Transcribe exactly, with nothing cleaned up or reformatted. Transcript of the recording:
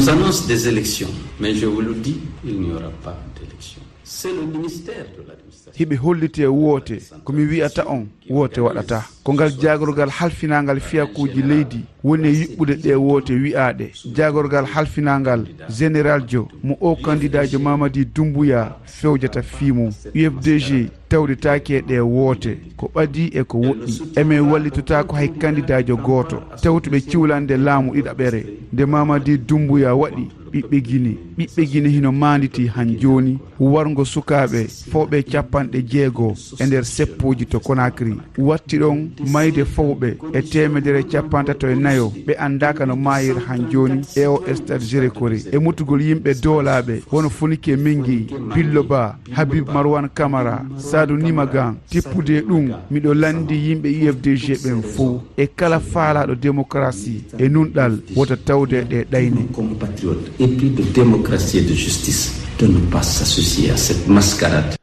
On nous annonce des élections, mais je vous le dis, il n'y aura pas d'élection. C'est le ministère de l'administration. Hiɓe holliti e woote, ko mi wiyata on, woote waɗata. Ko ngal jaagorgal halfinaangal fiyakuuji leydi woni e yuɓɓude ɗee woote wiyaaɗe. Jaagorgal halfinaangal Général Dio mo o kandidaajo Mamadi Doumbouya fewjata fii mum. U F D G tawdetaake e ɗee woote, ko ɓadii e ko woɗɗi. Emen wallitotaako hay kandidaajo gooto. Tewtuɓe ciwlande laamu ɗiɗaɓere nde Mamadi Doumbouya waɗi ɓiɓɓe Gine. Ɓiɓɓe Gine hino maanditi han jooni warngo sukaaɓe fawɓe capanɗe jeego e nder seppooji to Conakry. Watti ɗon mayde fawɓe e teemedere capantato e nayo ɓe anndaaka no maayira han jooni e o stade Géré Corée. E mutugol yimɓe doolaaɓe wano Fonike Mengi, Billo Ba, Habib Marwan Camara, Sadou Nimagan, tippude e ɗum, miɗo lanndi yimɓe U F D G ɓen fow. E kala faalaaɗo démocratie e nunɗal wota tawde ɗe ɗayne. Compatriotes épris de démocratie et de justice, de ne pas s'associer à cette mascarade.